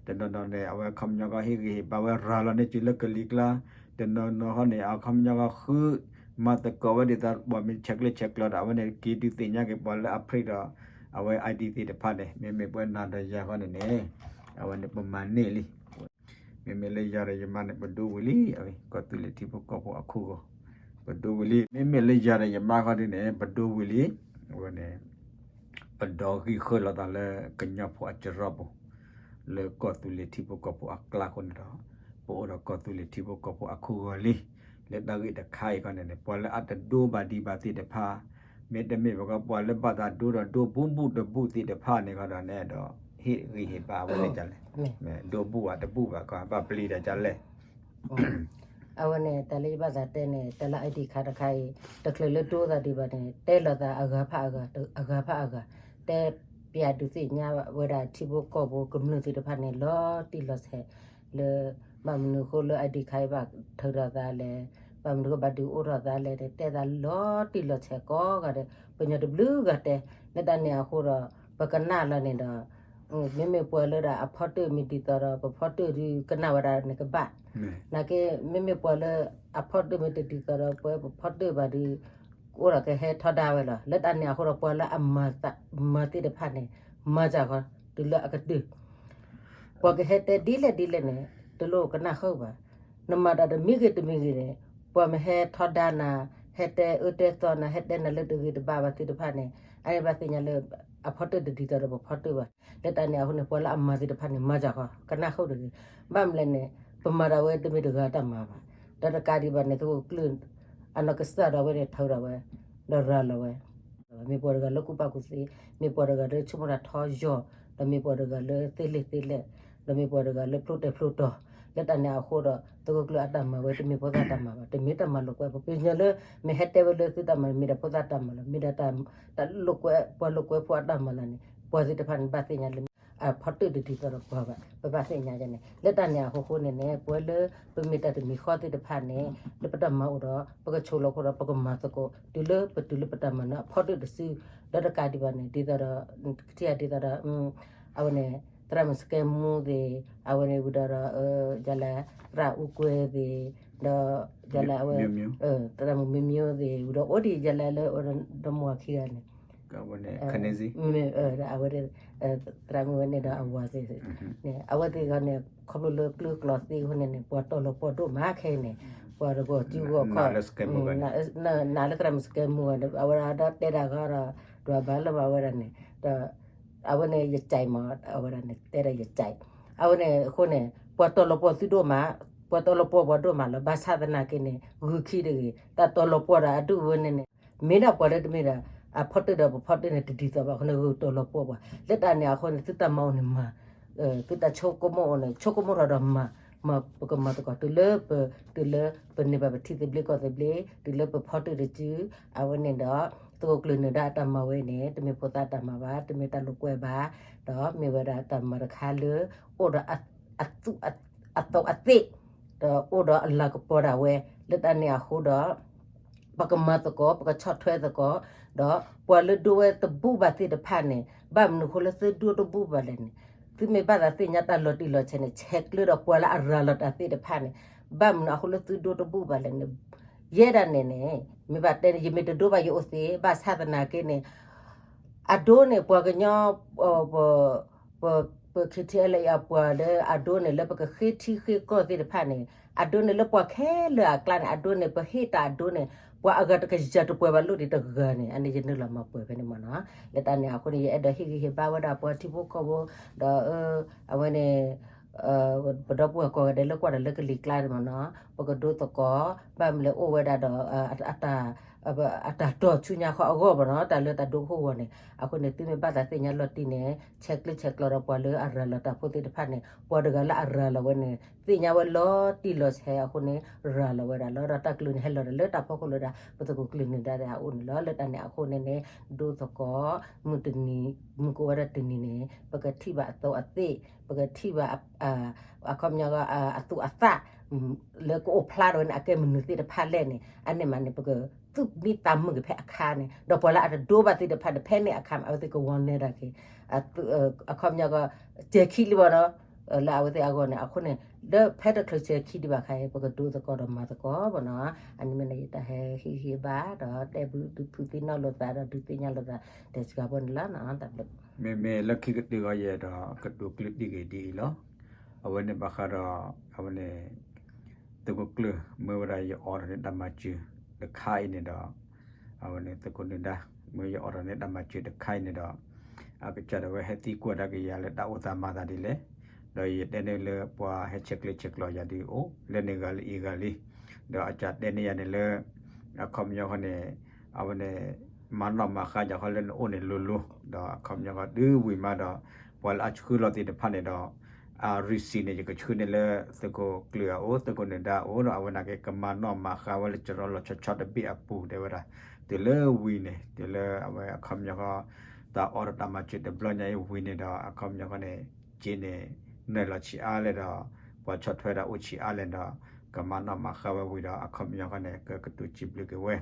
တနီၤနီၤန့ၣ် အဝဲခီပညီကီၢ်ဟ့ၣ်ဂံၢ်ဟ့ၣ်ဘါဝဲရၤလီၤန့ၢ်စုလၢကလံၤကျါ တနီၤနီၤဃီန့ၣ် အခီပညီကီၢ်ဃု မၤသကိးဝဲဒ်သိး ပှၤမ့ၢ်ဆဲးကျၢဆဲးကျိးဒီး အဝဲန့ၣ်က့ၤဒုးသ့ၣ်ညါက့ၤပှၤလၢအဖျ့ဒီး အဝဲ I D သ့ၣ်တဖၣ်န့ၣ် မ့မ့ၢ်ပှၤနၤဒီးယၤဃီန့ၣ်န့ၣ် အဝဲန့ၣ်ပမၤန့ၢ်လံ မ့မ့ၢ်လၢယၤဒီးယမါန့ၣ် ပဒိဝံၤလံ ကီၢ်သူလ့ၤထံဖိကီၢ်ဖိအခိၣ်ဂီၤ ပဒိဝံၤလံ မ့မ့ၢ်လၢယၤဒီးယမါဃီဒ်န့ၣ် ပဒိဝံၤလံ အဝဲန့ၣ် ပဒီဂံၢ်ဃၢလိာ်သးလၢကညီဖိအစရီပူၤ လၢကီၢ်သူလ့ၤထံဖိကီၢ်ဖိအကျါဃိန့ၣ်ဒီး ပအိၣ်ဒီးကီၢ်သူလ့ၤထံဖိကီၢ်ဖိအခိၣ်ဂီၤလံ လၢတၢ်ဂ့ၢ်တခါအံၤခီန့ၣ်န့ၣ် ပှၤလၢအတဒိဘၣ်ဒံးဘၣ်သ့ၣ်တဖၣ် မ့တမ့ၢ်ဘၣ်ကီး ပှၤလၢဘၣ်သးဒိဒီးဒိဘူးဘူးတဘူးသ့ၣ်တဖၣ်န့ၣ်ဃီဒီးန့ၣ်ဒီး ဟ့ၣ်ဂံၢ်ဟ့ၣ်ဘါအဝဲန့ၣ်ဒ်လဲၣ် ဒိဘူးအတဘူးဘၣ်ကီး ဘၣ်ပျံၤတၢ်ဒ်လဲၣ် အဝဲန့ၣ် တၢ်လၢယဘၣ်သးတဲန့ၣ် တၢ်လၢ I D ခးတခါအံၤ တချုးလၢဒိသးဒံးဘၣ်န့ၣ် တဲလိာ်သးအဂၤဖးအဂၤ အဂၤဖးအဂၤ တဲပျးဒုးသ့ၣ်ညါဝဲဒၣ်ထံဖိကီၢ်ဖိကမျၢၢ်သ့ၣ်တဖၣ်န့ၣ် လီၤတံၢ်လီၤဆဲး လၢ ဘၣ်မနုၤအဃိလၢ I D ခးအံၤဘၣ်ထုးထီၣ်သးလဲၣ် ဘၣ်မနုၤအဃိဘၣ်ဒုးအိၣ်ထီၣ်သးလဲၣ် တဲသးလီၤတံၢ်လီၤဆဲးကိးဂၤဒဲး ပညီတဘျုးဂၤတဲ လၢတၢ်န့ၣ်အဃိဒီး ပကနၣ်လီၤန့ၣ်ဒီး မ့မ့ၢ်ပှၤလၢဒၣ်အဖီတၢၣ်မ့ၢ်ဒ်သိးဒီး ပဖီတၢၣ်ဒုးကနၣ်ဝဲဒၣ်န့ၣ်ကဘၣ် နာ်က့ မ့မ့ၢ်ပှၤလၢအဖီတၢၣ်မ့ၢ်တဒ်သိးဒီး ပဝဲပဖီတၢၣ်ဘၣ်ဒုး အိၣ်ဒီးကဟဲထီဒါဝဲလီၤ. လၢတၢ်န့ၣ်အဃိဒီး ပှၤလၢအမၤသး မၤသ့ၣ်တဖၣ်န့ၣ် မၤစၢ်ဃီ တုၤလၢအကတၢၢ် ပှၤကဟဲတဲဒ်လဲၣ်ဒ်လဲၣ်န့ၣ် တလိၣ်ကနၣ်ဃုာ်ဘၣ်. နမၤတၢ်တမံၤဂ့ၤတမံၤဂ့ၤန့ၣ် ပှၤမ့ၢ်ဟဲထီဒါနၤ ဟဲတဲအၢတဲသီနၤ ဟဲတဲနၤလၢတဂ့ၤတဘၣ်ဘၣ်သ့ၣ်တဖၣ်န့ၣ် အန့ၣ်ဘၣ်သ့ၣ်ညါလၢ အဖီတၢၣ်တဒ်သိးဒီးပဖီတၢၣ်ဘၣ်. လၢတၢ်န့ၣ်အဃိန့ၣ် ပှၤလၢအမၤသ့ၣ်တဖၣ်န့ၣ် မၤစ့ၢ်ကီး ကနၣ်ဃုာ်တဂ့ၤ. ဘၣ်မနုၤလဲၣ်န့ၣ် ပမၤဒၣ်ဝဲတမ့ၢ်တဂၤအတၢ်မၤဘၣ်. ဒီးတကးဒံးဘၣ်န့ၣ် သုးခိၣ်ကျၢၢ် အနီၢ်ကစၢ်ဒၣ်ဝဲန့ၣ် ထုးထီၣ်ဝဲ ဒီးရၤလီၤဝဲ မ့ၢ်ပှၤတဂၤလၢကူၣ်ဘၣ်ကူၣ်သ့, မ့ၢ်ပှၤတဂၤလၢဆိကမိၣ်တၢ်ထီယီၤ, ဒီးမ့ၢ်ပှၤတဂၤလၢသ့လံာ်သ့လဲၢ်, ဒီးမ့ၢ်ပှၤတဂၤလၢဖျိတဲာ်ဖျိတီၤ, လၢတၢ်န့ၣ်အဃိဒီး သုးခိၣ်ကျၢၢ်အတၢ်မၤဝဲ တမ့ၢ်ဖိသၣ်တၢ်မၤဘၣ်, တမ့ၢ်တၢ်မၤလိာ်ကွဲ ပပှၤကညီလၢ မ့ၢ်ဟဲတဲဝဲလၢသုတၢ်မၤ မ့ၢ်ဒၣ်ဖိသၣ်တၢ်မၤလီၤ, မ့ၢ်ဒၣ် တၢ်လိာ်ကွဲ ပှၤလိာ်ကွဲဖိအတၢ်မၤလီၤန့ၣ် ပှၤသ့ၣ်တဖၣ်န့ၣ် ဘၣ်သ့ၣ်ညါလၢ အဖီတၢၣ်တဒ်သိးဒီးပှၤဘၣ်, ပဘၣ်သ့ၣ်ညါန့ၣ် လၢတၢ်န့ၣ်အဃိဃိန့ၣ်န့ၣ် ပဝဲလၢပမ့ၢ်တၢ်တမံၤဃီသ့ၣ်တဖၣ်န့ၣ် လၢပတၢ်မၤအိၣ်ဒီး ပကဆိးလီၤအဃိဒီး ပကမၤသကိး တုၤလၢပတုၤလၢပတၢ်မၤနၢၤအဖီတၢၣ်တစု, ဒီးတကးဒံးဘၣ်န့ၣ် ဒ်သိးဒီး ထံၣ်ဒ်သိးဒီး အဝဲန့ၣ် သရၣ်မုၣ်စကဲမူသ့ၣ်, အဝဲန့ၣ်ဝံၤဒီးဒီး ယလဲၣ် သရၣ်အူကွဲသ့ၣ်, ဒီးယလဲၣ်အဝဲ သရၣ်မုၣ်မ့မ့သ့ၣ် ဝံၤဒီးအိၣ်ဒံးယလဲၣ်လၢ ဒီမါဝၤခံဂၤန့ၣ် အဝဲ သရၣ်မုၣ်ဝဲန့ၣ်ဒီးအဝၤသ့ၣ်န့ၣ် အဝဲသ့ၣ်ဂီၢ်န့ၣ် ခီဖျိလၢကျိကျိာ်သ့အဃိန့ၣ်န့ၣ် ပှၤတီၤလီၤပှီၢ်ဒိၣ်မးခဲအံၤန့ၣ် ပှၤတဂီၤစုဂီၤခီၣ် နာ်လၢသရၣ်မုၣ်စကဲမူ အဝဲဒၣ်ဒီးတဲဒၣ်ဂီၢ်ဒီး ဒွးဘၣ်လၢမၤဝဲဒၣ်န့ၣ် ဒီး အဝဲန့ၣ်ယကဲမး အဝဲဒၣ်န့ၣ် တဲဒၣ်ယကဲ အဝဲန့ၣ်အဃိန့ၣ် ပှၤတီၤလီၤပှီၢ်သုဒိၣ်မး ပှၤတီၤလီၤပှီၢ်ပှၤဒိၣ်မးလီၤ. ဘၣ်ဆၣ်သနာ်က့န့ၣ် ဂုာ်ခံတဂ့ၤ တၢ်တီၤလီၤပှီၢ်ဒီးအဒူၣ်ဝဲန့ၣ်န့ၣ် မ့ၢ်ဒၣ်ပှၤလၢတမ့ၢ်ဒီး အဖီတၢၣ်ဒီးပဖီတၢၣ်န့ၣ် တဒ်သိးဘၣ်အဃိန့ၣ် ဂုာ်တီၤလီၤပှီၢ်ပှၤ လၢတၢ်န့ၣ်အဃိန့ၣ် သုတၢ်မၤအိၣ်န့ၣ်မၤ သုတၢ်ဆိကမိၣ်အိၣ်န့ၣ် ဆိကမိၣ်ထီၣ်ဒီးမၤ မၤပကမၤသကိး တုၤလၢပ တုၤလၢပန့ၢ်ဘၣ်ပထံသဘျ့ကီၢ်သဘျ့ တုၤလၢပဖီတၢၣ်တစု အဝဲန့ၣ်ဒီး သုးခိၣ်ကျၢၢ်နၢၤဒါအတၢ်မၤဝဲန့ၣ် တမ့ၢ်ဖိသၣ်တၢ်မၤဘၣ် တမ့ၢ်တၢ်လိာ်ကွဲဘၣ် ဒီးမ့ၢ်ဝဲဒၣ်တၢ်မၤတခါလၢ အိၣ်ဒီး အသူ အသီအသ့ၣ် ဒီးအိၣ်ဒီးအလၤကပီၤဒၣ်ဝဲ လၢတၢ်န့ၣ်အဃိဒီး ပကမၤသကိး ပကဆီၣ်ထွဲသကိး ဒီးပှၤလၢဒိဝဲတဘူၣ်ဘၣ်သ့ၣ်တဖၣ်န့ၣ် ဘၣ်မနုၤအဃိလၢသုဒိတဘူၣ်ဘၣ်လဲၣ်န့ၣ် သုမ့ၢ်ဘၣ်သးသ့ၣ်ညါတၢ်လီၤတံၢ်လီၤဆဲးန့ၣ် ဆဲးကျၢဒီးပှၤလၢအရၤလီၤတၢ်သ့ၣ်တဖၣ်န့ၣ် ဘၣ်မနုၤအဃိလၢသုဒိတဘူၣ်ဘၣ်လဲၣ်န့ၣ် ယဲဒၣ်န့ၣ်န့ၣ် မ့ၢ်ဘၣ်တဲန့ၣ် ယမ့ၢ်တဒိဘၣ်ယအိၣ်သ့ ဘၣ်ဆၣ်သနာ်က့န့ၣ် အဒိန့ၣ် ပှၤကညီ ပ ပ KTLA အပှၤလၢအဒိန့ၣ် လၢပကဃ့ထံဃ့ကီၢ်သ့ၣ်တဖၣ်န့ၣ် အဒိန့ၣ်လၢပှၤခဲလၢာ်အကျါန့ၣ် အဒိန့ၣ် ပဟ့ၣ်တၢ်အဒိန့ၣ် ပှၤအဂၤတကယၤတပှဲၤဘၣ်လိၣ်ဒံးတဂၤန့ၣ် အန့ၣ်ယနုာ်လီၤမၤပှဲၤဖဲန့ၣ်မ့ၢ်နီၤ လၢတၢ်န့ၣ်အဃိန့ၣ် ယအဲၣ်ဒိးဟ့ၣ်ဂံၢ်ဟ့ၣ်ဘါဝဲဒၣ်ပှၤထံဖိကီၢ်ဖိ ဒီး အဝဲန့ၣ် ပဒီပုၢ်ဝဲၢ်ကိးဂၤဒဲးလၢကွၢ်တၢ်လၢကလံၤကျါန့ၣ်မ့ၢ်နီၤ ပကဒိသကိး ဘၣ်မနုၤလဲၣ်အိၣ်ဝဲဒၣ်ဒီး အတၢ် အတၢ်တီၢ်ဆူညါခီအဂီၢ်မ့ၢ်နီၤ တၢ်လၢတၢ်ဒိခိၣ်ဂီၤန့ၣ် အဃိန့ၣ် သုမ့ၢ်ဘၣ်သးသ့ၣ်ညါလီၤတံၢ်န့ၣ် ဆဲးကျၢဆဲးကျိးဒီးပှၤလၢအရၤလီၤတၢ်ဖိသ့ၣ်တဖၣ်န့ၣ် ပှၤတဂၤလၢအရၤလီၤဝဲန့ၣ် သ့ၣ်ညါဝဲလီၤတံၢ်လီၤဆဲးအဃိန့ၣ် ရၤလီၤဝဲဒၣ်လီၤ ဒီးတၢ်ကလုၢ်န့ၣ် ဟဲလီၤဒီးလၢတၢ်ဖီခိၣ်လၢဒၣ် ပသုးခိၣ်ကျၢၢ်နၢၤဒါဒီးအအိၣ်န့ၣ်လီၤ လၢတၢ်န့ၣ်အဃိန့ၣ်န့ၣ် ဒိသကိး မုၢ်တနံၤ မုၢ်ကအိၣ်ဝဲဒၣ်တနံၤန့ၣ် ပကထံၣ်ဘၣ်အသီအသ့ၣ် ပကထံၣ်ဘၣ် အခီပညီ အသူၣ်အသး လၢကအိၣ်ဖျါထီၣ်ဝဲန့ၣ် အကဲမနုၤသ့ၣ်တဖၣ်လဲၣ်န့ၣ် အန့ၣ်မးန့ၣ် ပကသူၣ်မံသးမုာ်က့ၤဖဲအခါန့ၣ် ဒီးပှၤလၢအတဒိဘၣ်သ့ၣ်တဖၣ်န့ၣ် ဖဲန့ၣ်အခါမး အဝဲသ့ၣ်ကဝီၤနဲဒၣ်က့ၤ အခီပညီ စဲၤခံလံဘၣ်နီၤ လၢအဝဲသ့ၣ်အဂီၢ်န့ၣ် အဃိန့ၣ် လၢဖဲတချုးစဲၤခံဒံးဘၣ်ခါအံၤ ပကဒိသကိးဒီးမၤသကိးဘၣ်နီၤ အန့ၣ်မ့ၢ်န့ၣ် ယတၢ်ဟဲဟ့ၣ်ဂံၢ်ဟ့ၣ်ဘါ ဒီးတဲဘုဒုးဖုးသ့ၣ်နီၣ်လိာ်သး ဒီးဒုးသ့ၣ်ညါလိာ်သး တဲစှၤဖိန့ၣ်လီၤ တၢ်ဘျုး မ့မ့ၢ်လၢခံကတၢၢ်ဂီၢ်ယဲဒီး ကတိၤကျၢၢ်တံၢ်ဂ့ၤဒ်အံၤလီၤ. အဝဲန့ၣ်ဘၣ်ဃးဒီး အဝဲန့ၣ် သုးခိၣ်ကျၢၢ် မၢဝဲဒၣ်ယအိးထီၣ်န့ၢ်တၢ်မၤစၢၤတခါအံၤန့ၣ်ဒီး အဝဲန့ၣ်သုးခိၣ်နၢၤဒါ မၢယအိးထီၣ်န့ၢ်တၢ်မၤစၢၤတခါအံၤန့ၣ်ဒီး အကစၢ်ဒၣ်ဝဲဟဲသံကွၢ်ဒၣ်ကယၤလၢတၢ်အိၣ်သးမၤသးဒ်လဲၣ် ဒီးယတဲန့ၢ်လၢပှၤဟဲဆဲးကျၢဆဲးကျိးယၤဒ်အိၣ် လၢန့ၣ်ဂၤလၢအံၤဂၤလံ ဒီးအကစၢ်တဲန့ၢ်ယၤန့ၣ်လၢ အခီပညီဃီန့ၣ် အဝဲန့ၣ် မၤနီၣ်မၤဃါယၤဃီလၢနအိၣ်န့ၣ်လိၤလိၤ ဒီးအခီပညီဃီတုၤဝံၤမးဒီး ပှၤလၢအဆှၢလီၤသ့ၣ်တဖၣ်န့ၣ်ဒီး အရံစံးန့ၣ် ယကဆှၢန့ၢ်လၢသုးခိၣ်ကျၢၢ်အအိၣ် သုးခိၣ်နၢၤဒါအအိၣ်ဒီး အဝဲန့ၣ်က့ၤကမၤနီၣ်မၤဃါဝဲလၢစရီလီၤဆီဆီတဘ့ၣ်အပူၤ တဲဝဲဒၣ် တုၤလၢဝံၤန့ၣ် တုၤလၢအဝဲအခီပညီဃီ တၢ်အိးထီၣ်တၢ်မၤစၢၤတဘျီညါအံၤဝံၤန့ၣ်ဒီး အခီပညီဃီန့ၣ် က့န့ၣ် နုာ်လီၤဆံးအါလဲၣ်ဒီး ပှၤဆီၣ်ထွဲဒၣ်အိၣ်ဆံးအါလဲၣ်ဒီး ကမၤနီၣ်မၤဃါဝဲဝံၤဒီး အခီပညီဃီန့ၣ် ကကတိၤစံးဘျုးက့ၤဝဲ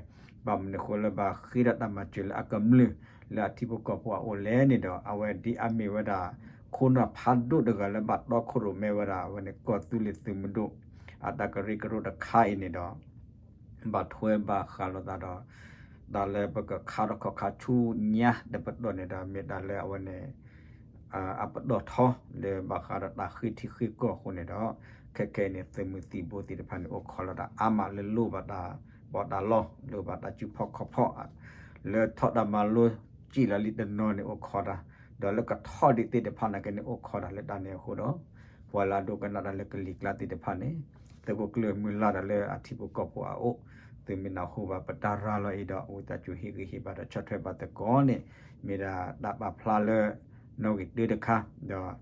ဘၣ်မနုၤဃိလၢဘၣ်ဃ့ဒီးတၢ်မၤစၢၤလၢအကမျၢၢ် လၢအထံဖိကီၢ်ဖိအအိၣ်လဲၣ်န့ၣ်ဒီး အဝဲဒ်အမ့ၢ်ဝဲဒၣ် ခိၣ်နၢ်ဖးဒိၣ်တဂၤလၢဘၣ်တီခိၣ်ရိၣ်မဲဝဲဒၣ် အဝဲန့ၣ်ကီၢ်သူလ့ၤသုးမုၢ်ဒိၣ် အတၢ်ကရၢကရိတခါအံၤန့ၣ်ဒီး ဘၣ်ထွဲဘၣ်ဃးလိာ်သးဒီး တၢ်လၢပကခါထီၣ်ခီၣ်ခါဆူညါတပတီၢ်န့ၣ်ဒီး မ့ၢ်တၢ်လၢအဝဲန့ၣ် အပတီၢ်ထီလၢဘၣ်ဃးဒီးတၢ်ဃ့ထံဃ့ကီၢ်အဃိန့ၣ်ဒီး ခဲခဲအံၤန့ၣ် သုးမုၢ်သံၣ်ဘိသ့ၣ်တဖၣ်န့ၣ် အိၣ်ခိးလီၤတၢ်အါမးလၢလိၣ်ဘၣ်တၢ်ပီးတၢ်လီ လိၣ်ဘၣ်တၢ်စုဖီၣ်ခီၣ်ဖီၣ် လၢထီၣ်တၢ်မၤလိ စံၣ်လီၤလံတနီၤန့ၣ်အိၣ်ခိးတၢ်, ဒီးလၢကထီၣ်ဒံးသ့ၣ်တဖၣ်နာ်က့န့ၣ်အိၣ်ခိးတၢ်လၢတၢ်န့ၣ်အဃိဒီး ပှၤလၢအဒိကနၣ်တၢ်လၢကလံၤကျါသ့ၣ်တဖၣ်န့ၣ် သုးခိၣ်ကျၢၢ်မုၢ်လၢ်ဒီးလၢအထံဖိကီၢ်ဖိအအိၣ် သုမ့ၢ်နၢ်ဟူဘၣ်ပတၢ်ရၤလီၤအံၤဒီး ဝံသးစူၤဟ့ၣ်ဂံၢ်ဟ့ၣ်ဘါဒီးဆီၣ်ထွဲဘၣ်သကိးန့ၣ် မ့ၢ်ဒၣ်တၢ်ပာ်ဖျါလၢ နီၣ်ဂံၢ်တၢတခါ,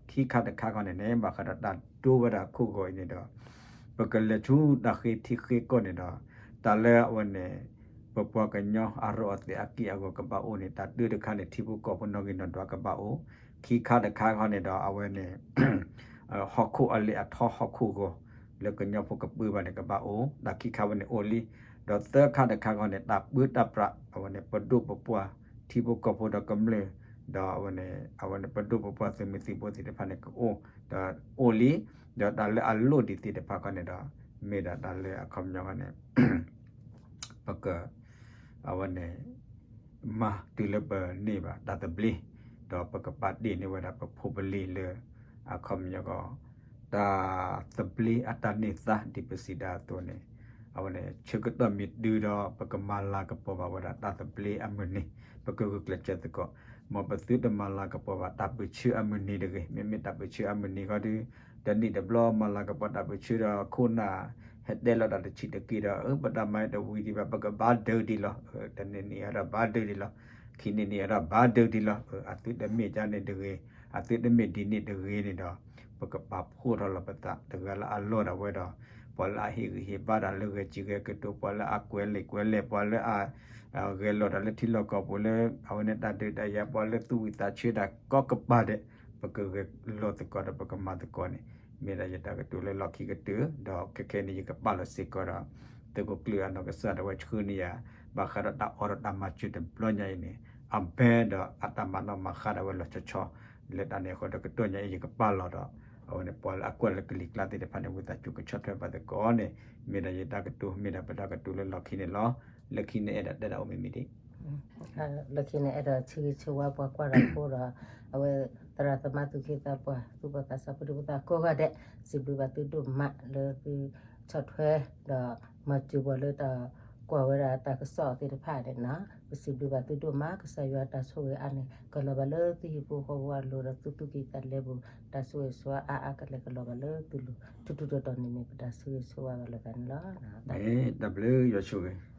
ဒီးခံခါတခါခီန့ၣ်န့ၣ် ဘၣ်ဃးဒီးတၢ်ဒိဝဲဒၣ်ခိၣ်ဂီၤအံၤန့ၣ်ဒီး ပကလဲၤဆူတၢ်ဃ့ထံဃ့ကီၢ်န့ၣ်ဒီး တၢ်လၢအဝဲန့ၣ် ပပှၤကညီအရိၣ်အသဲးအက့ၢ်အဂီၤကဘၣ်အိၣ်န့ၣ် တၢ်တၢတခါန့ၣ် ထံဖိကီၢ်ဖိနီၣ်ဂံၢ်နီၣ်ဒွးကဘၣ်အိၣ်, ခံခါတခါခီန့ၣ်ဒီး အဝဲန့ၣ် ဟီၣ်ခိၣ်အလ့အထီဟီၣ်ခိၣ်ဂီၤ လၢကညီဖိကပၢဘၣ်န့ၣ်ကဘၣ်အိၣ်, တၢ်ခံခါဝဲန့ၣ်အိၣ်လံ, ဒီးသၢခါတခါခီန့ၣ် တၢ်ပၢတၢ်ပြး အဝဲန့ၣ် ပဒိၣ်ပပှၢ်ထံဖိကီၢ်ဖိဒီးကမျၢၢ် ဒီးအဝဲန့ၣ် အဝဲန့ၣ် ပဒိၣ်ပပှၢ်သုးမုၢ်သံၣ်ဘိသ့ၣ်တဖၣ်န့ၣ်ကအိၣ် ဒီးအိၣ်လံ, ဒီးတၢ်လၢအလိၣ်ဒံးသ့ၣ်တဖၣ်ခီန့ၣ်ဒီး မ့ၢ်ဒၣ်တၢ်လၢအခီပညီခီန့ၣ် ပက အဝဲန့ၣ် မၤတုၤလၢပန့ၢ်ဘၣ်တၢ်သဘျ့, ဒီးပကပာ်တ့ၢ်န့ၢ်ဝဲဒၣ်ပဖိပလံၤလၢ အခီပညီကီး တၢ်သဘျ့အတၢ်န့ၢ်သါဒ်ပစံးဒၣ်အသိးန့ၣ်, အဝဲန့ၣ် ဆၢကတီၢ်မ့ၢ်တုၤဒီး ပကမၤလၤကပီၤဘၣ်ဝဲဒၣ်တၢ်သဘျ့အမုၢ်နံၤ, ပကဂုာ်ကျဲးစၢးသကိး, မ်ပသုတမၤလၤကပီၤဘၣ်တၢ်ပၢၢ်ဆၢအမုၢ်နံၤတဂ့ၤ, မ့မ့ၢ်တၢ်ပၢၢ်ဆၢအမုၢ်နံၤခီဒီး တနံၣ်တဘျီမၤလၤကပီၤတၢ်ပၢၢ်ဆၢဒီးခိၣ်နၢ် ဟဲတဲလီၤတၢ်တဆံးတက့ၢ်ဒီး အၢ ပတၢ်မၤတဝံၤဒံးဘၣ် ပကဘါဒၢဒံးလီၤ, တနံၣ်န့ၣ်အဒိးဘါဒၢဒံးလီၤ, ခံနံၣ်န့ၣ်အဒိးဘါဒၢဒံးလီၤ, အသုတမ့ၢ်ဒ်န့ၣ်တဂ့ၤ, အသုတမ့ၢ်ဒ်န့ၣ်တဂ့ၤန့ၣ်ဒီး ပကပာ်ဖှိၣ်ထီၣ်လီၤပသး တဂၤလၢအလီၢ်ဒၣ်ဝဲဒီး ပှၤလၢအဟ့ၣ်ဂံၢ်ဟ့ၣ်ဘါတၢ်လၢဂဲၤစံၣ်ဂဲၤကတိၤ ပှၤလၢအကွဲးလံာ်ကွဲးလဲၢ် ပှၤလၢအ ဂဲၤလိာ်တၢ်လၢထံလီၢ်ကီၢ်ပူၤလၢ အဝဲန့ၣ်တၢ်ဒုးတၢ်ယၤ ပှၤလၢသူၣ်ဝံၣ်သးဆၢတၢ်ကိးကပၤဒဲး ပကဂဲၤလိာ်သကိးဒီးပကမၤသကိးန့ၣ် မ့ၢ်ဒၣ်ယတၢ်ကတိၤလၢလီၢ်ခံကတၢၢ်, ဒီးခဲခဲန့ၣ် ယကပာ်လီၤစ့ၢ်ကီးဒီး သုးခိၣ်ကျၢၢ်အနီၢ်ကစၢ်ဒၣ်ဝဲဆှၢန့ၢ်ယၤ ဘၣ်ဃးဒီးတၢ်အီဒီးတၢ်မၤစၢၤတဘျီညါအံၤန့ၣ် အဘဲဒီးအတၢ်မၤနီၣ်မၤဃါဒၣ်ဝဲလီၤဆီဆီ လၢတၢ်န့ၣ်အဃိဒီးကတီၢ်ညါအံၤယကပာ်လီၤဒီး အဝဲန့ၣ် ပှၤလၢအကွၢ်လၢကလံၤကျါသ့ၣ်တဖၣ်န့ၣ် ဝံသးစူၤကဆီၣ်ထွဲဘၣ်သကိးန့ၣ် မ့ၢ်ဒၣ်ယတၢ်ကတိၤ မ့ၢ်ဒၣ်ပတၢ်ကတိၤလၢလီၢ်ခံန့ၣ်လီၤ. လၢခံန့ၣ်အဲၣ်ဒိးတဲဒၣ်အိၣ်မ့ၢ်မ့ၢ်ဒ် လၢခံန့ၣ်အဲၣ်ဒိးဆၢဂ့ၤဆၢဝါပှၤကွၢ်တၢ်ဖိဒီး အဝဲသရၣ်သမါသူၣ်က့သးပှၢ် သူၣ်ဘီၣ်သးစၢ်ဖိဒံဖိသၣ်ကိးဂၤဒဲး စံးဘျုးဘၣ်သုဒိၣ်မးလၢသုဆီၣ်ထွဲ ဒီးမၤစၢၤပှၤလၢတၢ်ကွၢ်ဝဲဒၣ်တၢ်ကစီၣ်သ့ၣ်တဖၣ်န့ၣ်နီၤ ပစံးဘျုးဘၣ်သုဒိၣ်မး ကစၢ်ယွၤတၢ်ဆိၣ်ဂ့ၤအါန့ၣ် ကလီၤဘၣ်လၢသုဟံၣ်ဖိဃီဖိအလိၤဒီးသုသူၣ်ကံၢ်သးလဲပူၤ တၢ်ဆိၣ်ဂ့ၤဆိၣ်ဝါအါအါကလဲာ်ကလီၤဘၣ်လၢသုလိၤ ထူထူတီတီန့ၣ်မ့ၢ်ပတၢ်ဆိၣ်ဂ့ၤဆိၣ်ဝါဘၣ်လိာ်သးန့ၣ်လီၤ. တၢ်ဘျုးယွၤဆိၣ်ဂ့ၤ